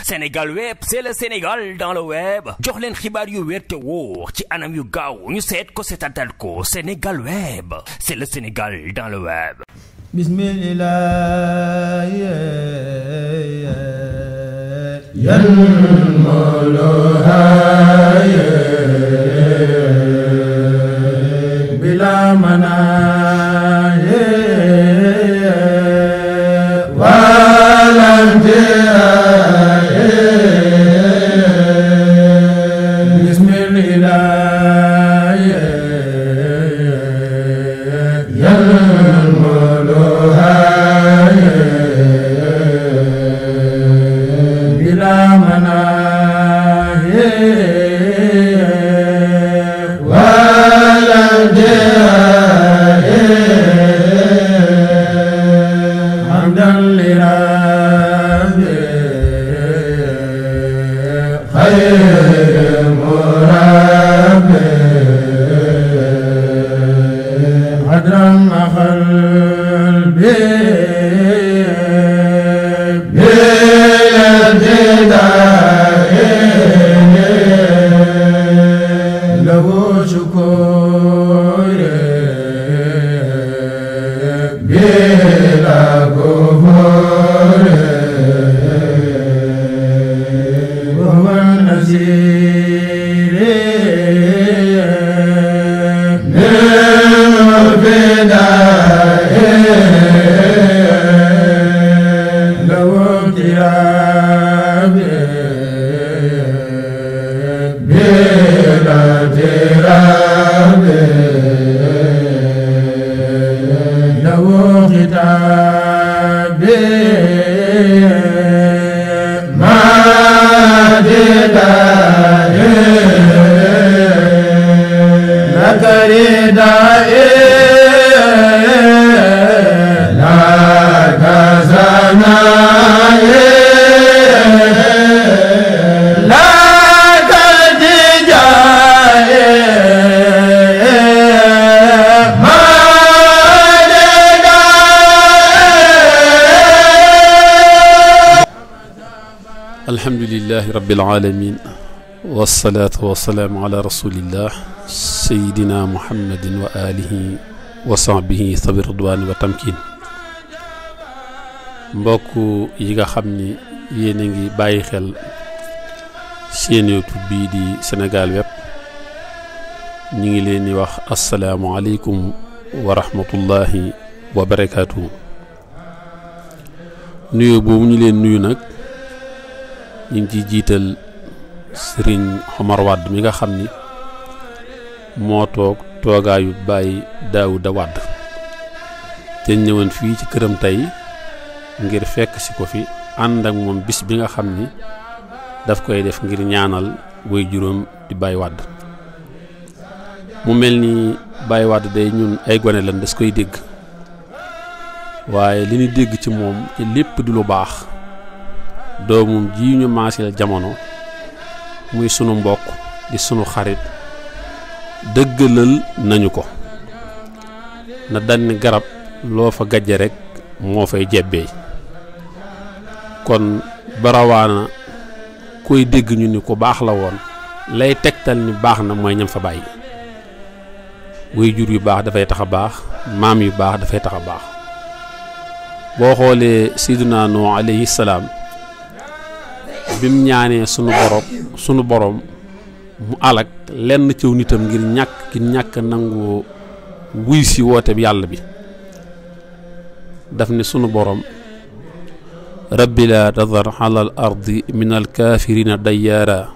Sénégal Web, c'est le Sénégal dans le web. jox leen xibaar yu wér te wóor ci anam yu gaaw ñu seet ko seetatal ko. Sénégal Web, c'est le Sénégal dans le web. Bismillah bila manaye walante alhamdulillahi rabbil alamin wassalatu wassalamu ala rasulillah sayidina muhammadin wa alihi wa sahbihi sabi ridwani wa tamkin. mbokk yi nga xam ni yéen a ngi bàyyi xel seen YouTube bii di Sénégal Web, ñi ngi leen di wax assalaamu aleykum wa rahmatullahi wa barakaatuhu. nuyu boobu ñu leen nuyu nag ñu ngi ciy jiital Serigne Omar Wade mi nga xam ni moo toog toogaayu Baye Daouda Wade te ñëwoon fii ci këram tey ngir fekk si ko fi ànd ak moom bis bi nga xam ni daf koy def ngir ñaanal way juróom di Baye Wade. mu mel ni Baye Wade day ñun ay gone lan des koy dégg, waaye li ñu dégg ci moom ci lépp di lu baax. doomum ji ñu maasil jamono muy sunu mbokk di sunu xarit dëggalal nañu ko na danni garab loo fa gajje rek moo fay jebbee. kon barawaana koy dégg ñu ni ko baax la woon lay tegtal ni baax na mooy ñam fa bàyyi. way jur yu baax dafay tax a baax, maam yu baax dafay tax a baax. boo xoolee Seydina Nuh alayhi salaam bim ñaanee sunu borom mu alak lenn ciw nitam ngir ñàkk nangu wuy si woote bi yàlla bi, daf ne sunu borom rabbi la tadar ala al ardi min al kafirina dayyaara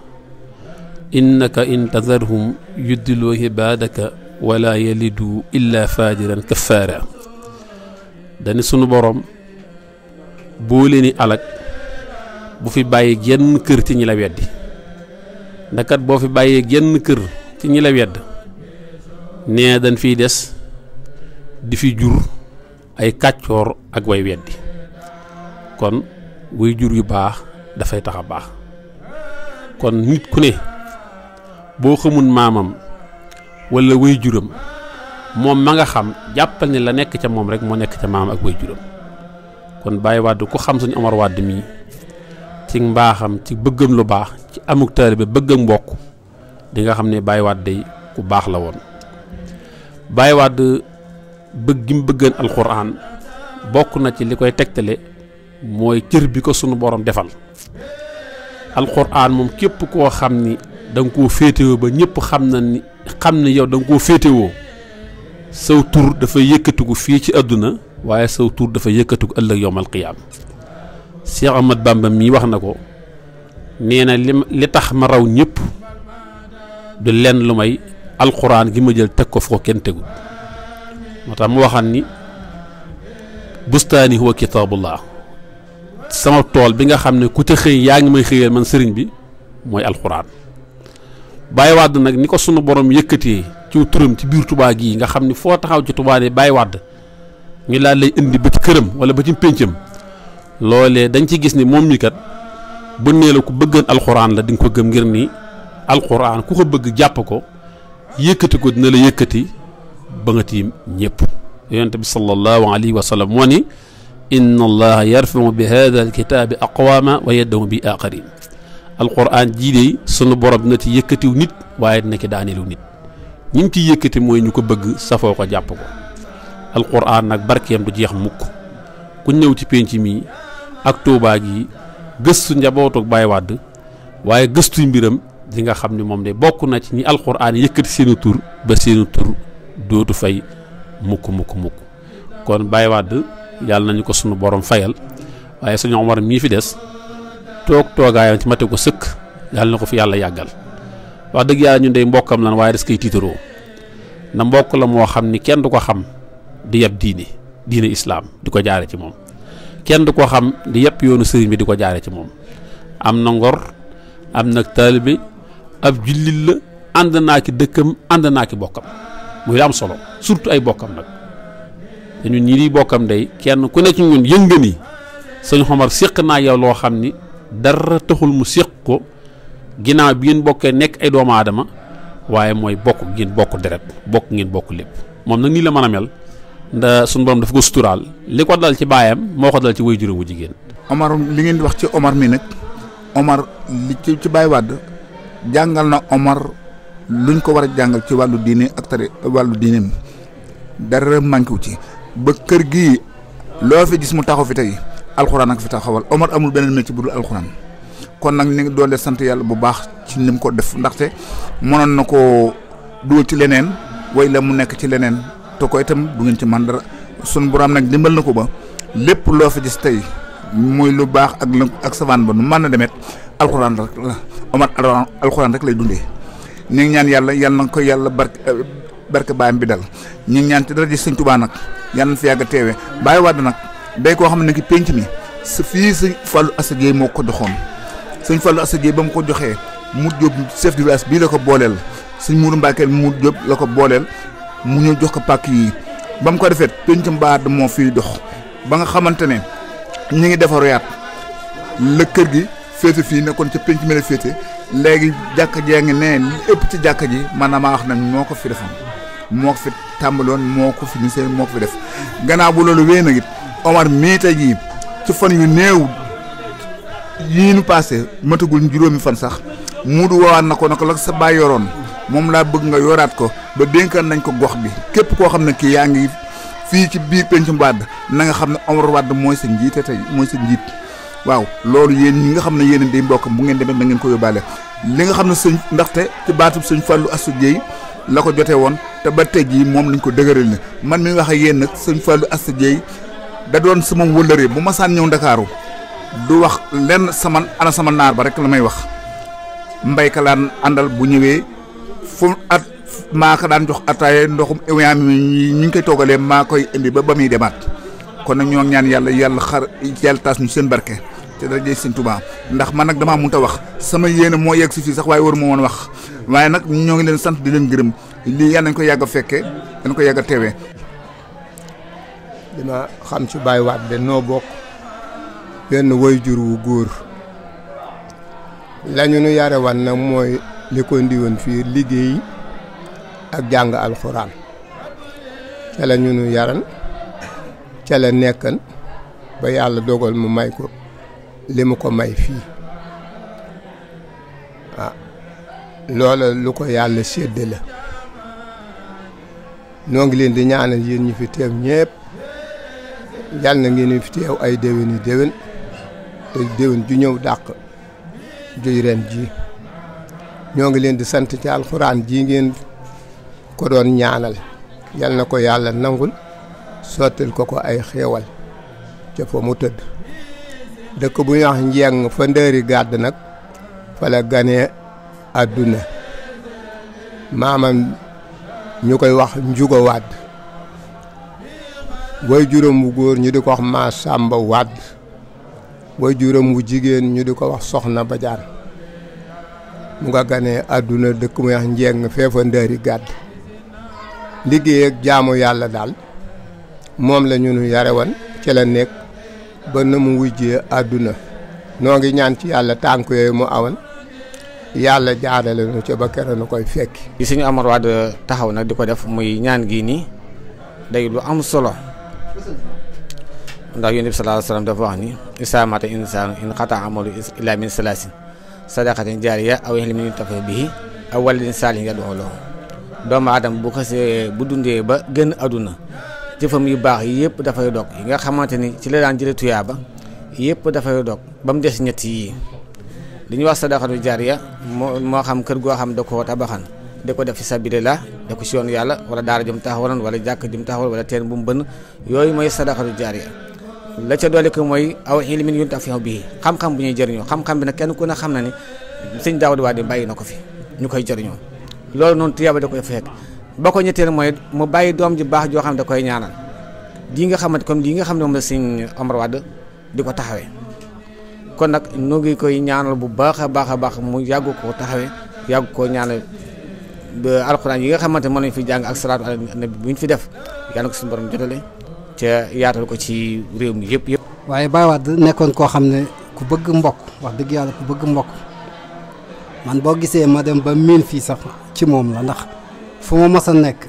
innaka in tadarhum yuddiloo ibaadaka wala yalidu illa fajiran kaffaara. dani sunu borom boo leeni alak bu fi bàyyi genn kër ci ñi la weddi, ndakat boo fi bàyyee genn kër ci ñi la wedd nee dañ fiy des di fi jur ay kàccoor ak way weddi. kon way jur yu baax dafay tax a baax. kon nit ku ne boo xamul maamam wala way juram moom ma nga xam jàppal ne la nekk ca moom rek moo nekk ca maam ak way juram. kon Baye Wade ku xam suñu Omar Wade mii ci mbaaxam ci bëggam lu baax ci amuk taalibe bëggam mbokk di nga xam ne Baye Wade day ku baax la woon. Baye Wade bëgg gi mu bëggan alxuraan bokk na ci li koy tegtale mooy cër bi ko sunu borom defal. alxuraan moom képp koo xam ni da nga koo féetewoo ba ñëpp xam ne yow da nga koo féetewoo saw tur dafa yëkkatiku fii ci àdduna waaye saw tur dafa yëkkatiku ëllëg yawmal qiyaam. Cheikh Ahmad Bamba mii wax na ko nee na li tax ma raw ñëpp du lenn lu may alxuraan gi ma jël teg ko foo kenn tegul. moo tax mu waxan ni bustaani huwa kitaabullah, sama tool bi nga xam ne ku ca xëy yaa ngi may xëyal man sëriñ bi mooy alxuraan. Baye Wade nag ni ko sunu borom yëkkatee ci turam ci biir Touba gii nga xam ni foo taxaw ci Touba de Baye Wade ñu laa lay indi ba ci këram wala ba ci péncam loolee dañ ci gis ni moom mi kat bu nee la ku bëggan alxuraan la di nga ko gëm ngir ni alxuraan ku ko bëgg jàpp ko yëkkati ko dina la yëkkati ba nga tiim ñëpp. yonent bi sallallahu alayhi wa sallam moo ni inna allaha yarfau bi hada alkitaabi aqwaama wa yaddahu bi aqarin. alxuraan jii de sunu borom dina ci yëkkatiw nit waaye dina ci daaneelu nit ñi mu ci yëkkati mooy ñu ko bëgg safoo ko jàpp ko. alxuraan nag barkeem du jeex mukk ku ñëw ci penc mi ak Tuubaa gi gëstu njabootu Baye Wade waaye gëstu mbiram di nga xam ne moom de bokk na ci ñi alxuraan yëkkati seeni tur ba seeni tur dootu fay mukk kon Baye Wade yàlla nañu ko sunu borom fayal waaye suñu Omar mii fi des toogaayam ci mate ko sëkk yàlla na ko fi yàlla yàggal. wax dëgg yàlla ñun de mbokkam lan waaye des koy tiitaroo na mbokk la moo xam ni kenn du ko xam di yeb diine islaam di ko jaare ci moom, kenn du ko xam di yëpp yoonu sëriñ bi di ko jaare ci moom. am na ngor, am na taalibe, ab jullit la, ànd naa ki dëkkam, ànd naa ki bokkam muy la am solo, surtout ay bokkam nag. te ñun ñii di bokkam day kenn ku ne ci ñun yënga ni sëñ Omar séq naa yow loo xam ni dara taxul mu séq ko ginnaaw bi ngeen bokkee nekk ay doomu aadama waaye mooy bokk ngeen bokk deret bokk ngeen bokk lépp. moom nag nii la mën a mel nda suñu borom dafa ko suturaal li ko dal ci baayam moo ko dal ci waajuram wu jigéen. Omar li ngeen di wax ci Omar mi nag Omar li ci Baye Wade jàngal na Omar luñ ko war a jàngal ci wàllu diine ak wàllu diineem dara manqué wu ci ba kër gii loo fi gis mu taxaw fi tey alxuraan ak fi taxawal. Omar amul beneen métier bu dul alxuraan kon nag ni ngi doole sant yàlla bu baax ci ni mu ko def ndaxte mënoon na koo dugal ci leneen way la mu nekk ci leneen te ko itam du ngeen ci man dara sunu borom nag dimbal na ko ba lépp loo fi gis tey muy lu baax ak savane ba nu mën na demet alxuraan rek la Omar alxuraan rek lay dundee. ñu ngi ñaan yàlla na ko yàlla barke baayam bi dal ñu ngi ñaan ci dara ji sëñ Tuubaa nag yàlla na fi yàgg a teewee. Baye Wade nag day koo xam ne ki penc mi sa fii sëñ Fallou Assa Dieye moo ko joxoon sëñ Fallou Assa Dieye ba mu ko joxee mu jóob chef du village bii la ko booleel sëñ Mourou Mbacke mu jóob la ko booleel mu ñëw jox ko pàkk yi ba mu ko defee pencum Baade moo fiy dox ba nga xamante ne ñu ngi defaru yaat la kër gi féete fii nekkoon ca penc mi la féete léegi jàkka jee ngi ne li ëpp ci jàkka ji maanaam maa wax nañ moo ko fi defoon moo ko fi tàmbaloon moo ko fi nisee moo ko fi def gannaaw bu loolu wéy nag it Omar mii tey jii ci fan yu néew yii nu passé matagul juróomi fan sax muudu woowaat na ko la sa baay yoroon moom laa bëgg nga yoraat ko ba dénkaan nañ ko gox bi képp koo xam ne kii yaa ngi fii ci biir pencum Wade na nga xam ne Omar Wade mooy sa njiite tey mooy sa njiit. waaw loolu yéen ñi nga xam ne yéen day mbokk bu ngeen demee na ngeen ko yóbbaale li nga xam ne sëñ ndaxte ci baatub sëñ Fallou Assa Dieye la ko jotee woon te ba tey jii moom lañ ko dëgëral ne man mi wax ak yéen nag sëñ Fallou Assa Dieye da doon sama wëllëree bu ma saan ñëw Ndakaaru du wax lenn sama naar ba rek la may wax mbayka laan àndal bu ñëwee fu at maa ko daan jox ataaye ndoxum éwéam mi ñu ngi koy toogalee maa koy indi ba muy demaat kon nag ñoo ñaan yàlla taas ñu seen barke te dara jëy sëñ Tuubaa ndax man nag damaa mënut a wax sama yéene moo yegg si fii sax waaye waruma woon wax waaye nag ñoo ngi leen sant di leen gërëm lii yàlla nañ ko yàgg a fekkee dañ ko yàgg a teewee. li ma xam ci Baye Wade noo bokk benn waajur wu góor lañu nu yare wan nag mooy li ko ndiwoon fii liggéey ak jàng alxuraan ca la ñu nu yaran ca la nekkan ba yàlla dogal mu may ko li mu ko may fii loola lu ko yàlla sédd la noo ngi leen di ñaanal yéen ñi fi teew ñépp yal na ngeen fi teew ay déwén yi déwén te déwén ju ñëw dàq juy ren ji ñoo ngi leen di sant ci alxuraan ji ngeen ko doon ñaanal yal na ko yàlla nangul sottil ko ay xéewal ca fa mu tëdd dëkk bu ñuy wax Njeng fa ndëri gàdd nag fa la ganee àdduna maamam ñu koy wax Njuga Wàdd way juróom wu góor ñu di ko wax Ma Sàmba Wàdd way juróom wu jigéen ñu di ko wax Soxna Badiane mu nga ganee àdduna dëkk mu wax Njeng feefa ndëri gàdd liggéey ak jaamu yàlla daal moom la ñu yare woon ci la nekk ba na mu wujjee àdduna noo ngi ñaan ci yàlla tànk yooyu mu awan yàlla jaarale nu ca ba kere nu koy fekki. li Sëñ Omar Wade taxaw nag di ko def muy ñaan gi nii day lu am solo ndax Yonent bi sallallahu alayhi wasallam dafa wax ni izaa maata insaanu inqata'a amaluhu illaa min salaasin sadaqatin jaariya aw ilmin yuntafa bihi aw waladin saalihin yad'u lahu. doomu aadama bu xasee bu dundee ba génn àdduna jëfam yu baax yëpp dafay dog yi nga xamante ni ci la daan jële tuyaaba yëpp dafay dog ba mu des ñett yii li ñuy wax sadaqatu jaariya moo xam kër goo xam da ko tabaxan da ko def fi sabilillah da ko ci yoonu yàlla wala daara jëm taxawalan wala jàkk jëm taxawal wala teen bu mu bënn yooyu mooy sadaqatu jaariya la ca doole ko mooy aw ilmin yuntafi'u bihi xam-xam bu ñuy jëriñoo xam-xam bi nag kenn ku ne xam na ni Sëñ Daawuda Wade bàyyi na ko fi ñu koy jëriñoo loolu noonu tuyaaba da koy fekk ba ko ñetteel mooy mu bàyyi doom ji baax joo xam ne da koy ñaanal lii nga xamante comme lii nga xam ne moom la Sëñ Omar Wade di ko taxawee kon nag nu ngi koy ñaanal bu baax a baax mu yàgg koo taxawee yàgg koo ñaanal ba alxuraan yi nga xamante mën nañu fi jàng ak salaatu ala nabi bu ñu fi def yàlla ko suñu borom jotale ca yaatal ko ci réew mi yëpp. waaye Baye Wade nekkoon koo xam ne ku bëgg mbokk wax dëgg yàlla ku bëgg mbokk man boo gisee ma dem ba miin fii sax ci moom la ndax fu ma mës a nekk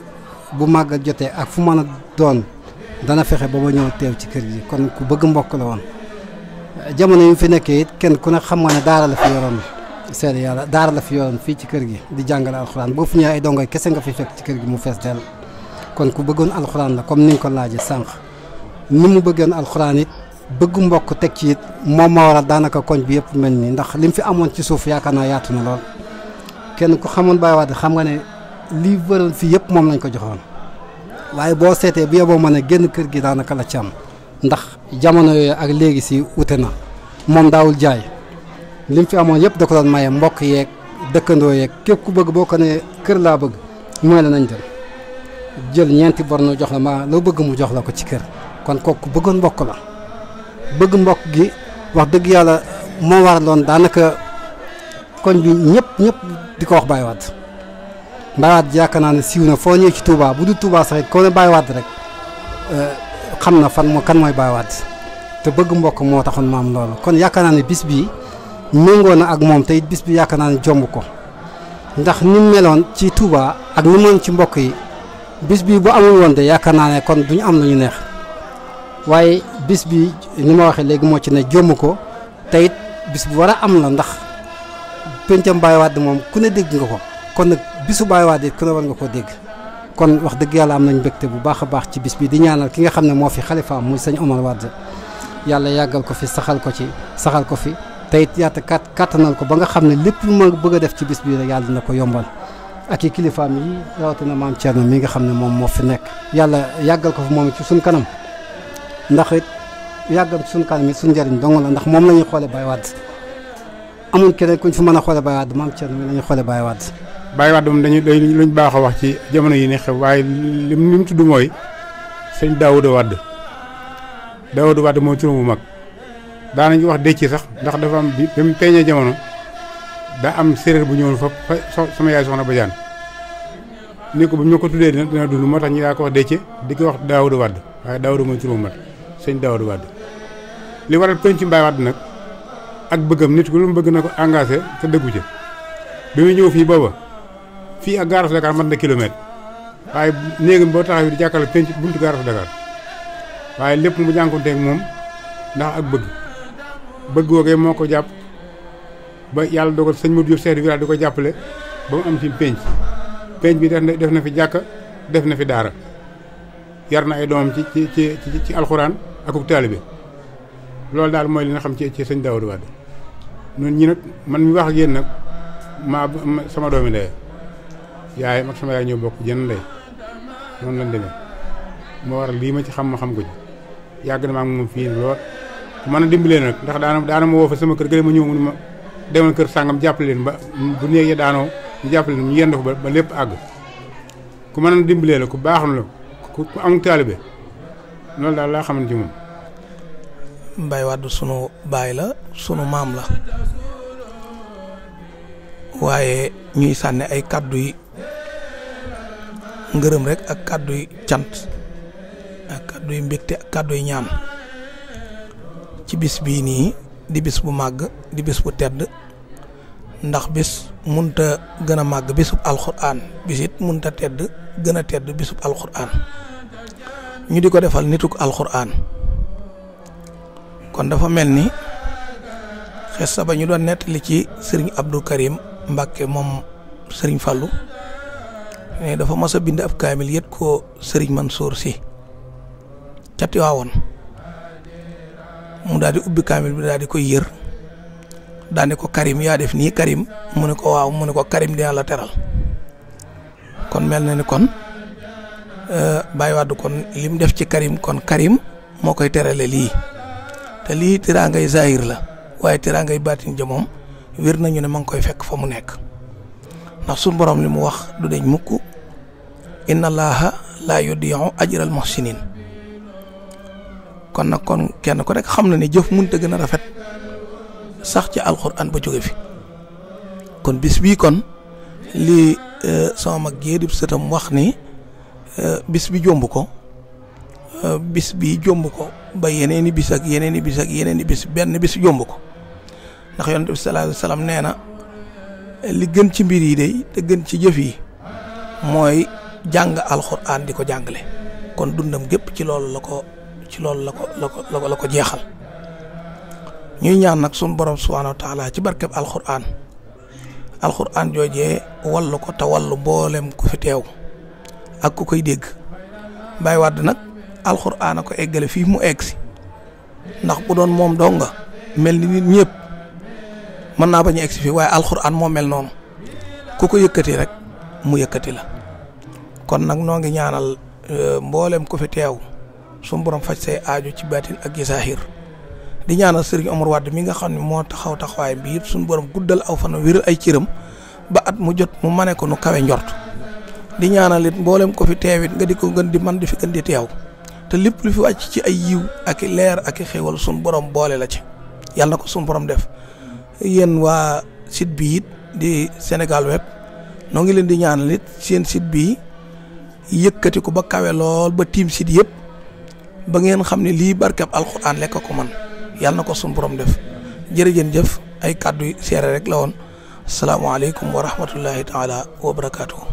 bu màggal jotee ak fu mën a doon dana fexe ba ma ñëw teew ci kër gi kon ku bëgg mbokk la woon. jamono yi fi nekkee it kenn ku ne xam nga ne daara la fi yoroon seede yàlla daara la fi yoroon fii ci kër gi di jàngale alxuraan boo fi ñëwee ay dongoy kese nga fi fekk ci kër gi mu fees dell kon ku bëggoon alxuraan la comme ni nga ko laajee sànq ni mu bëggoon alxuraan it bëgg mbokk teg ci it moom ma waral daanaka koñ bi yëpp mel ni ndax li mu fi amoon ci suuf yaakaar naa yaatu na lool kenn ku xamoon Baye Wade xam nga ne lii wëral fii yëpp moom lañ ko joxoon waaye boo seetee bu yeboo ma ne génn kër gi daanaka la ci am ndax jamono yooyu ak léegi si wute na moom daawul jaay lim fi amoon yëpp da ko doon maye mbokk yeeg dëkkandoo yeeg képp ku bëgg boo ko ne kër laa bëgg mooy la nañ dem jël ñeenti borno jox la ma loo bëgg mu jox la ko ci kër kon kooku bëggoon mbokk la bëgg mbokk gi wax dëgg yàlla moo waraloon daanaka koñ bi ñëpp di ko wax Baye Wade Baye Wade yaakaar naa ne siiw na foo ñëw ci Touba bu dul Touba sax it koo ne Baye Wade rek xam na kan mooy Baye Wade te bëgg mbokk moo taxoon ma am loolu kon yaakaar naa ne bis bii méngoo na ak moom te it bis bi yaakaar naa ne jomb ko ndax ni mu meloon ci Touba ak ni moon ci mbokk yi bis bii bu amul woon de yaakaar naa ne kon duñu am lu ñu neex waaye bis bi ni ma waxee léegi moo ci ne jomb ko te it bis bu war a am la ndax pencam Baye Wade moom ku ne dégg nga ko kon nag bisu Baye Wade it ku ne war nga koo dégg kon wax dëgg yàlla am nañ mbégte bu baax a baax ci bis bi di ñaanal ki nga xam ne moo fi xalifaam muy sëñ Omar Wade yàlla yàggal ko fi saxal ko fi te it yaata kàttanal ko ba nga xam ne lépp lu ma bëgg a def ci bis bi rek yàlla dina ko yombal ak i kilifaam yi rawatina maam Thierno mi nga xam ne moom moo fi nekk yàlla yàggal ko fi moom ci suñ kanam ndax it yàggal ci suñ kanam it suñ njëriñ dong la ndax moom la ñuy xoole Baye Wade amul keneen kuñ fi mën a xoole Baye Wade maam Thierno mi la ñuy xoole Baye Wade Baye Wade moom dañuy luñ baax a wax ci jamono yi ne xew waaye li mu tudd mooy sëñ Daawuda Wade Daawuda Wade mooy turam bu mag daanañu wax décc sax ndax dafa am bi mu peeñee jamono daa am séeréer bu ñëwoon fa sama yaay soxna Badiane ni ko bu ñu ko tuddee dina dund moo tax ñu daa ko wax décc di ko wax Daawuda Wade waaye Daawuda mooy turam bu mag sëñ Daawuda Wade li waral penc Baye Wade nag ak bëggam nit ku lu mu bëgg na ko engagé te dëggu ca bi muy ñëw fii booba fii ak gaaras Dakar mat na kilomètre waaye néegam boo taxaw di jàkkaarloo penc buntu gaaras Dakar waaye lépp mu jànkuwanteeg moom ndax ak bëgg googee moo ko jàpp ba yàlla dogal sëñ Modou Diop chef de village di ko jàppale ba mu am ci penc bi def na fi jàkka def na fi daara yar na ay doomam ci alxuraan akuk taalibe loolu daal mooy li nga xam ci sëñ Daouda Wade noonu ñi nag man mi wax ak yéen nag sama doomi ndey yaay mag sama yaay ñoo bokk jën ndey noonu lañ demee moo waral lii ma ci xam ma xam ko ci yàgg na ma ak moom fii lool ku mën a dimbalee nag ndax daana ma woo fa sama kër gële ma ñëw mu ne ma demal kër sàngam jàppale leen ba bu néeg ya daanoo ñu jàppale leen ñu yendu fa ba lépp àgg ku mën a dimbalee la ku baaxul la ku amul taalibe loolu daal laa xamante ci moom. Mbaye Wade sunu baay la sunu maam la waaye ñuy sànni ay kàddu yi ngërëm rek ak kàddu yi cant ak kàddu yi mbégte ak kàddu yi ñaan ci bis bii nii di bis bu màgg di bis bu tedd ndax bis munta gën a màgg bisub alxuraan bis it munta tedd gën a tedd bisub alxuraan ñu di ko defal nituk alxuraan kon dafa mel ni xes sa ba ñu doon nettali ci sëriñ Abdou Karim Mbàkke moom sëriñ Fàllu ne dafa mas a bind ab kaamil yët ko sëriñ Mansour si ca Tiwaawoon mu daal di ubbi kaamil bi daal di koy yër daane ko Karim yaa def nii Karim mu ne ko waaw mu ne ko Karim dina la teral kon mel na ni kon Baye Wade kon lim def ci Karim kon Karim moo koy terale lii te lii teraangay zahir la waaye teraangay baatin ja moom wér nañu ne ma ngi koy fekk fa mu nekk ndax suñu borom li mu wax du deñ mukk inna allaha laa yudii'u ajral muhsinin kon nag kon kenn ko rek xam na ne jëf mënut a gën a rafet sax ci alxuraan ba jóge fi kon bis bii kon lii sama mag jee di sëtam wax ni bis bi jomb ko bis bi jomb ko ba yeneen i bis ak yeneen i bis ak yeneen i bis benn bis jomb ko ndax yonent bi sallallahu alayhi wa sallam nee na li gën ci mbir yi de te gën ci jëf yi mooy jàng alxuraan di ko jàngale kon dundam gépp ci loolu la ko jeexal ñuy ñaan nag sun borom subhaanahu wa taala ci barkeb alxuraan joojee wallu ko te wallu mboolem ku fi teew ak ku koy dégg Baye Wade nag alxuraan a ko eggale fii mu egg si ndax bu doon moom dong nga mel ni nit ñëpp mën naa bañ a egg si fii waaye alxuraan moo mel noonu ku ko yëkkati rek mu yëkkati la kon nag noo ngi ñaanal mboolem ku fi teew suñu borom faj say aajo ci baatin ak ci saahir di ñaanal Serigne Omar Wade mi nga xam ne moo taxaw taxawaay bi yëpp suñu borom guddal aw fan wéral ay cëram ba at mu jot mu mane ko nu kawe njort di ñaanal it mboolem ko fi teewit nga di ko gën di man di fi gën di teew te lépp lu fi wàcc ci ay yiw ak i leer ak i xéwal suñu borom boole la ci yàlla na ko suñu borom def yéen waa site bi it di Sénégal Web noo ngi leen di ñaanal it seen site bi yëkkati ko ba kawe lool ba tiim site yëpp ba ngeen xam ne lii barkeb alxuraan lekk ko man yàlla na ko suñu borom def jërëjëf ay kàddu yi seere rek la woon asalaamaaleykum wa rahmatullahi taala wa barakaatuhu.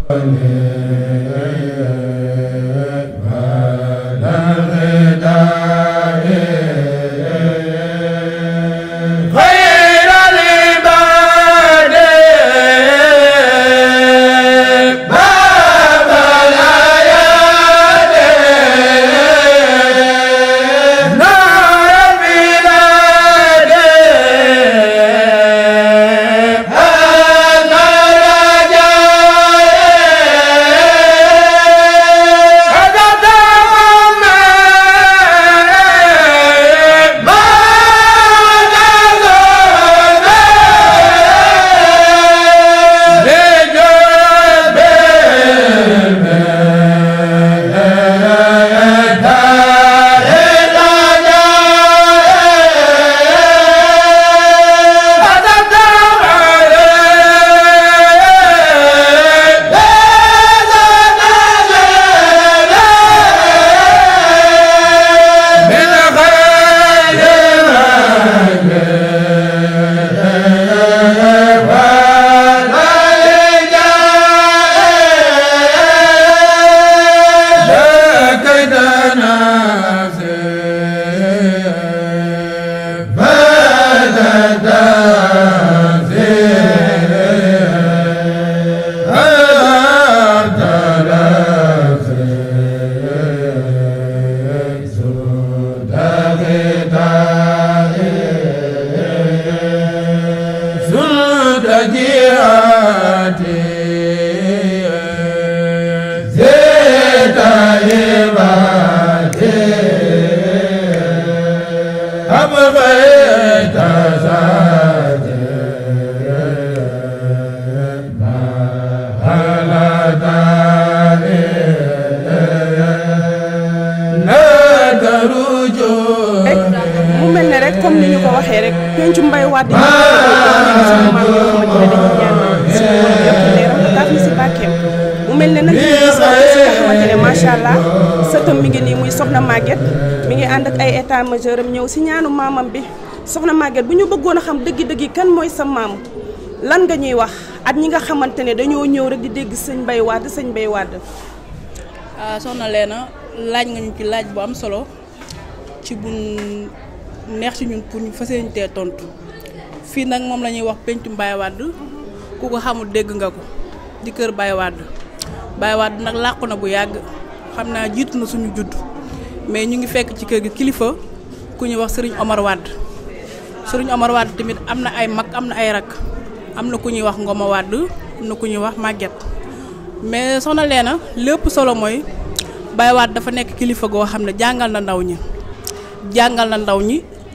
mu mel ne rek comme ni ñu ko waxee rek pencu Mbay Wàdd mu mel ne nag si nga xamante ne macha allah sëtam mi ngi nii muy soxna Maguette mi ngi ànd ak ay état majeur am ñëw si ñaanu maamam bi soxna Maguette bu ñu bëggoon a xam dëggi-dëggi kan mooy sa maam lan nga ñuy wax at ñi nga xamante ne dañoo ñëw rek di dégg sëñ Mbay Wàdd sëñ Mbay Wàdd. soxna Leena laaj nga ñu ci laaj bu am solo ci bu neex ci ñun pour ñu fas yéene tee tontu fii nag moom la ñuy wax pencu Mbay Wàdd ku ko xamul dégg nga ko di kër Mbay Wàdd Mbay Wàdd nag làqu na bu yàgg xam naa jiitu na suñu judd mais ñu ngi fekk ci kër gi kilifa ku ñuy wax Serigne Omar Wàdd Serigne Omar Wàdd tamit am na ay mag am na ay rak am na ku ñuy wax Ngoma Wàdd am na ku ñuy wax Maguette mais soxna Leena lépp solo mooy Mbay Wàdd dafa nekk kilifa goo xam ne jàngal na ndaw ñi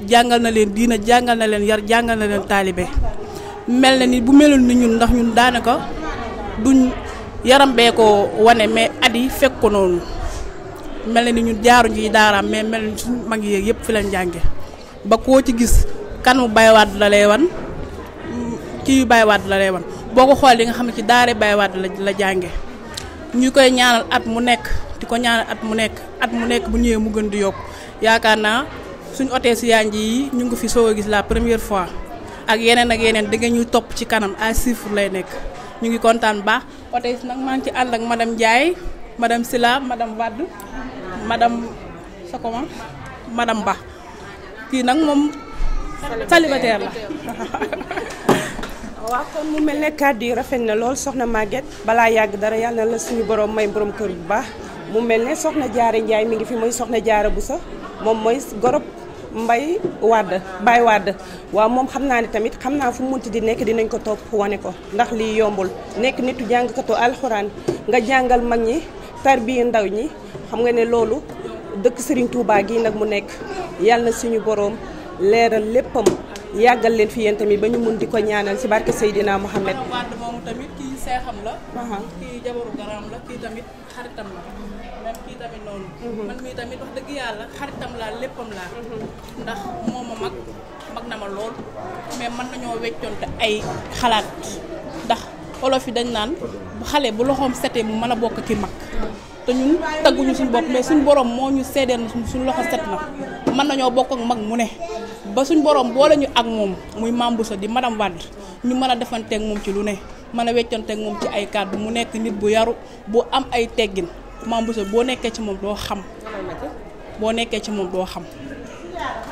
jàngal na leen diina jàngal na leen yar jàngal na leen taalibe mel na ni bu melul ni ñun ndax ñun daanaka duñ yaram bee ko wane mais at yi fekk ko noonu mel na ni ñun jaaruñ ci daaraam mais mel ni suñu mag yeeg yëpp fi lañ jànge ba koo ci gis kan mu Mbay Wàdd la lay wan kii Mbay Wàdd la lay wan boo ko xool di nga xam ne ci daare Mbay Wàdd la jànge ñu koy ñaanal at mu nekk di ko ñaanal at mu nekk bu ñëwee mu gën di yokk yaakaar naa suñu hôtesse si yanji yi ñu ngi fi soog a gis la première fois ak yeneen da ngeen ñuy topp ci kanam à chiffre lay nekk ñu ngi kontaan baax hôtesse nag maa ngi ci ànd ak madame Ndiaye madame Sila madame Wàdd madame sa comment madame Ba kii nag moom célibataire la. waaw kon mu mel ne kàddu yi rafet na lool soxna Maguette balaa yàgg dara yàlla na la suñu borom may borom kër bu baax mu mel ne soxna Jaara Njaay mi ngi fi mooy soxna Jaara Buso moom mooy gorob Mbay Wàdd Mbay Wàdd waaw moom xam naa ne tamit xam naa fu mu munti di nekk dinañ ko topp wane ko ndax lii yombul nekk nitu jàngkatu alxuraan nga jàngal mag ñi tarbiya ndaw ñi xam nga ne loolu dëkk Serigne Touba gii nag mu nekk yàlla na suñu borom leeral léppam yàggal leen fi yéen tamit ba ñu mun di ko ñaanal ci barke Seydina Mohamed. Wàdd moomu tamit kii seexam la. kii jabaru garaam la kii tamit xaritam la. même kii tamit noonu. man mii tamit wax dëgg yàlla xaritam laa léppam laa. ndax moom ma mag na ma lool mais mën nañoo weccoonte ay xalaat ndax olof yi dañ naan bu xale bu loxoom setee mu mën a bokk ki mag. te ñun tagguñu suñu bopp mais suñu borom moo ñu seedeel suñu loxo set na mën nañoo bokk ak mag mu ne ba suñu borom boole ñu ak moom muy Mame Bousso di madame Wàdd ñu mën a defanteeg moom ci lu ne mën a weccanteeg moom ci ay kàddu mu nekk nit bu yaru bu am ay teggin Mame Bousso boo nekkee ci moom doo xam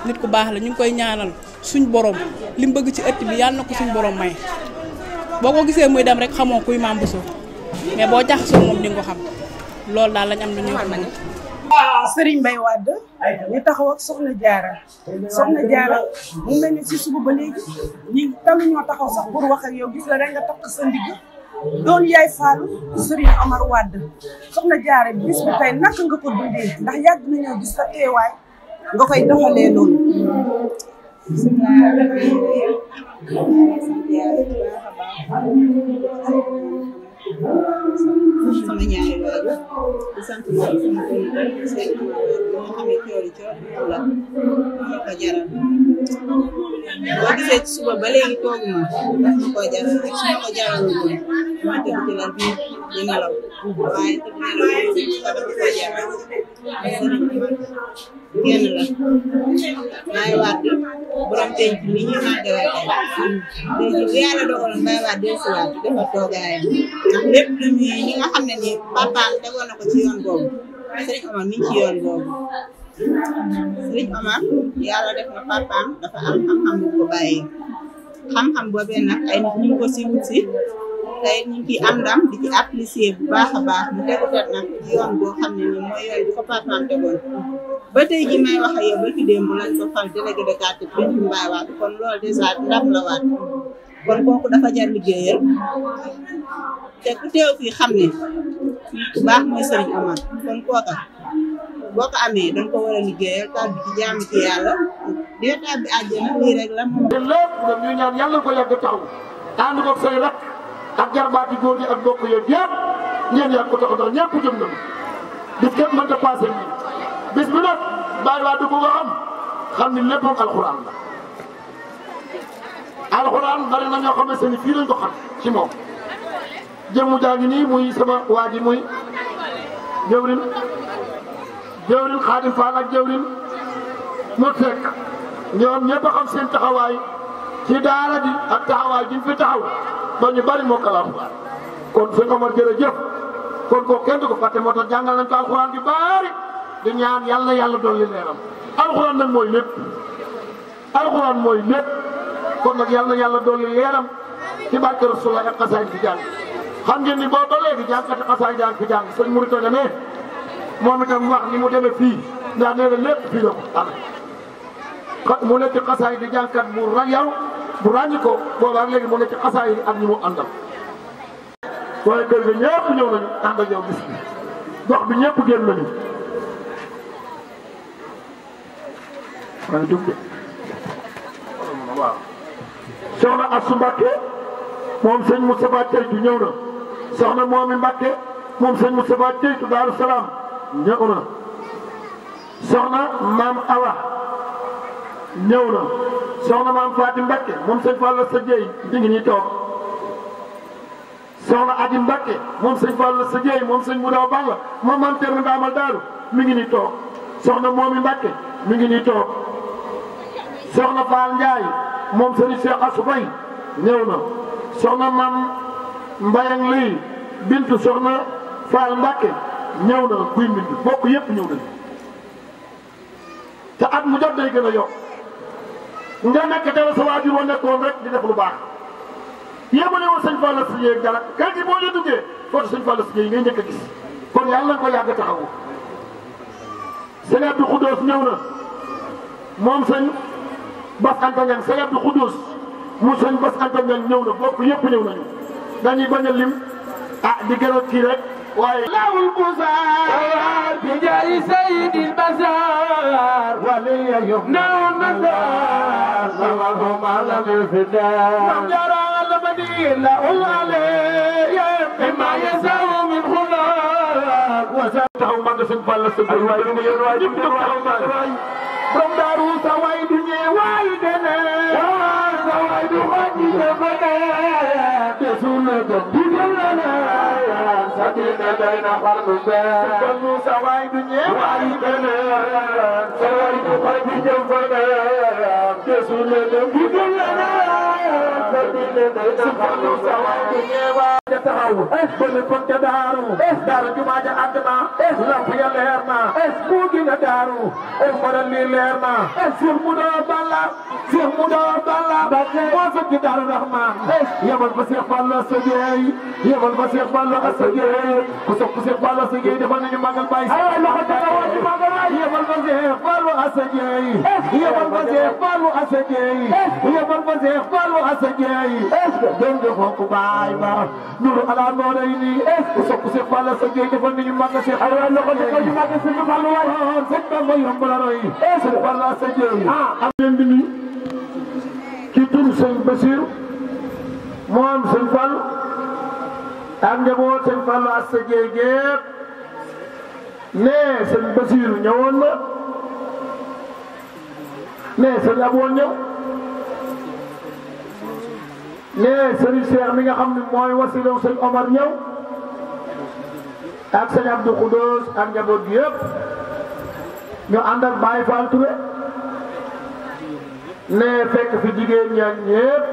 nit ku baax la ñu ngi koy ñaanal suñ borom li mu bëgg ci ëtt bi yàlla na ko suñ borom may boo ko gisee muy dem rek xamoo kuy Mame Bousso mais boo jaxasoo moom di nga ko xam loolu daal lañ am lu ñuy wax nag. Serigne Mbay Wàdd ñu taxaw ak Soxna Jaara mu mel ni si suba ba léegi ñi talu ñoo taxaw sax pour wax ak yow gis la rek nga takk sa ndigg doon yaay Faalu Serigne Omar Wàdd Soxna Jaara bis bi tey naka nga ko dundee ndax yàgg nañoo gis sa teewaay nga koy doxalee noonu. sama ñaari waajur di sant loolu sama kër yi seen nga xam ne coori la moo ko jaral boo gisee ci suba ba léegi toog ma daf ma ko jaral rek su ma ko jaralul woon ma tëdd ci lal bi di nelaw waaye tëdd nelaw daf ko jaral sëriñ bi kenn la Mbay Wàdd borom penc mi ñu màggale tey bu yàlla dogaloon Mbay Wàdd dellusiwaat dafa toogaayam ndax lépp lu ñi nga xam ne ni papaam tegoon na ko ci yoon boobu Serigne Omar mi ngi ci yoon boobu Serigne Omar yàlla def na papaam dafa am xam-xam bu ko bàyyee xam-xam boobee nag ay nit ñu ngi ko si wut si tey ñu ngi ciy am ndam di ci apprécier bu baax a baax mu tegu tet nag ci yoon boo xam ne ni mooy yoon bi ko papaam tegoon ba tey ji may wax ak yow ba ci démb lañ ko fal délégué de quartier pencu Mbay Wàdd kon loolu dèjà ndam la waat kon kooku dafa jar liggéeyal te ku teew fii xam ne ku baax mooy Serigne Omar kon kooka boo ko amee dañ ko war a liggéeyal taal bi ci jaamu ci yàlla dee taal bi àjjana lii rek la moom. lépp nag ñu ñaan yàlla ko yàgg taxaw ànd ko say rak ak jarbaati góor yi ak mbokk yëpp yëpp ngeen yàgg ko taxaw ndax ñëpp jëm nañu bis kenn mënta passé nii bis bi nag bàyyi waa dugg nga xam ni léppam alxuraan la. alxuraan bari na ñoo xamante ni fii lañ ko xam ci moom jëmmu jaa ngi nii muy sama waa ji muy jëwrin Xaadim Fall ak jëwrin mu fekk ñoom ñëpp a xam seen taxawaay ci daara ji ak taxawaay ji fi taxaw ba ñu bari moo kala alxuraan kon sëñ Omar jërëjëf kon koo kenn du ko fàtte moo tax jàngal nañ ko alxuraan bi bari di ñaan yàlla dolli leeram alxuraan nag mooy lépp alxuraan mooy lépp kon nag yàlla dolli leeram ci barke Rasulullah ak xasaay fi jàng xam ngeen ni boo ba léegi jàngkati xasaay jàng fi jàng sëñ Mouride Togane moom itam wax ni mu demee fii ndax nee na lépp fii la ko amee mu nekk xasaay di jàngkat bu ràññi ko boobaa léegi mu nekk xasaay ak ñi mu àndal. waaye kër ga ñëpp ñëw nañu ànd ak yow bis bi gox bi ñëpp génn nañu waaye dugg waaw. soxna Assou Mbacke moom sëñ Moustapha Teytu ñëw na soxna Moomi Mbacke moom sëñ Moustapha Teytu Daaru Salaam ñëw na soxna maam Awa ñëw na soxna maam Fatim Mbacke moom sëñ Fallou sa Dieye di ngi ñuy toog soxna Adi Mbacke moom sëñ Fallou sa Dieye moom sëñ Moudaw Balla moom maam Thierno Ndamal Daaru mi ngi ñuy toog soxna Moomi Mbacke mi ngi ñuy toog soxna Fall Ndiaye moom sëriñ Cheikh Assou Faye ñëw na soxna maam Mbayang lii bintu soxna Fall Mbacke ñëw na guy mbind bokk yëpp ñëw nañu te at mu jot day gën a yokk nga nekk te la sa waajur wa nekkoon rek di def lu baax yéemale woon sëñ Fall si yéeg dara kër gi boo dee duggee foofu sëñ Fall si yéeg ngay njëkk a gis kon yàlla na ko yàgg taxawu sëñ Abdou Khoudous ñëw na moom sëñ Bas Anta Ñang sëñ Abdou Khoudous mu sëñ Bas Anta Ñang ñëw na bokk yëpp ñëw nañu dañuy bañ a lim di gën a kii rek waaye lawul busaar bi jaay sayyidil basaar waliya yum naw nazar sallallahu alayhi fi dar mam jara la badi la ulale ya bima yasaw min khulaq wa sa taw mag sëñ Fall sa way ñu yor way ñu taw mag borom daaru sa way du ñe way dene sa way du xadi defane desuna do dilana sadina dayna xarnu be banu sa way du ñe way dene sa way du xadi defane desuna do dilana sadina dayna xarnu sa way du ñe way taxaw bele kon ca daaru jumaa ja àgg na lamp ya leer na ku gina daaru faral li leer na Cheikh Moudaw Balla moo fekk Daaru Rahman yebal ba Cheikh Fallou Assa Dieye yebal ba Cheikh Fallou Assa Dieye ku sopp Cheikh Fallou Assa Dieye defal nañu magal bay ay loxo dara wàcc magal yebal ba Cheikh Fallou Assa Dieye yebal ba Cheikh Fallou Assa Dieye yebal ba Cheikh Fallou Assa Dieye dem de fokk baay ba nuru ala nooray ni ku sopp Cheikh Fallou Assa Dieye defal nañu magal Cheikh ay loxo dara wàcc magal Cheikh Fallou waay Cheikh Bamba yomb la roy Cheikh Fallou Assa Dieye am leen di nuyu ci turu sëñ Bassirou moom sëñ Fall ak njaboot sëñ Fallou Assa Dieye gépp ne sëñ Bassirou ñëwoon na ne sëñ Aboon ñëw ne sëñ Cheikh mi nga xam ne mooy wasilaw sëñ Omar ñëw ak sëñ Abdou Khoudous ak njaboot gi yëpp ñu ànd ak Baye Fall Touré ne fekk fi jigéen ña ñépp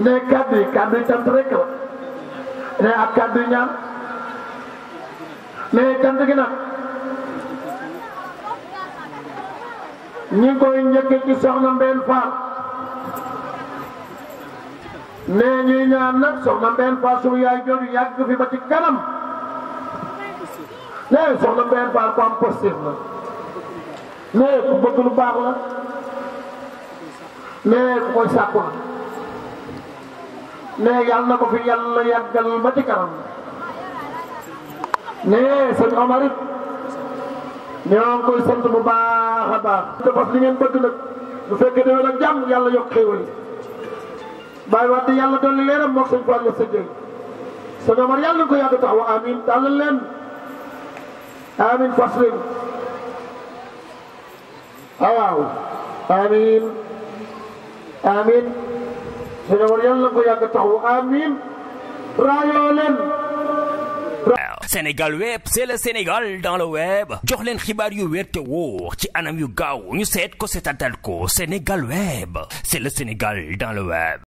ne kaddu yi cant rek la ne ak kaddu yi ñaan ne cant gi nag ñi ngi koy njëkke ci soxna Mbène Fall ne ñuy ñaan nag soxna Mbène Fall suñu yaay jooju yàgg fi ba ci kanam ne soxna Mbène Fall ko am positif la ne ku bëgg lu baax la nee ku koy sàkku la nee yàlla na ko fi yàlla yàggal ba ci kanam nee sëñ Omar it ñoo ngi koy sant bu baax a baax te fas li ngeen bëgg nag bu fekkee déwén ak jàmm yàlla yokk xéewal yi Baye Wade yàlla dolli leeram moog sëñ Fallou sa jëy sëñ Omar yàlla na ko yàgg taxaw amin tàllal leen amin fas leen waaw amin amin sëñ Omar yàlla na ko yàgg taxaw amin raayoo leen Sénégal web c'est le Sénégal dans le web jox leen xibaar yu wér te wóor ci anam yu gaaw ñu seet ko seetatal ko Sénégal web c'est le Sénégal dans le web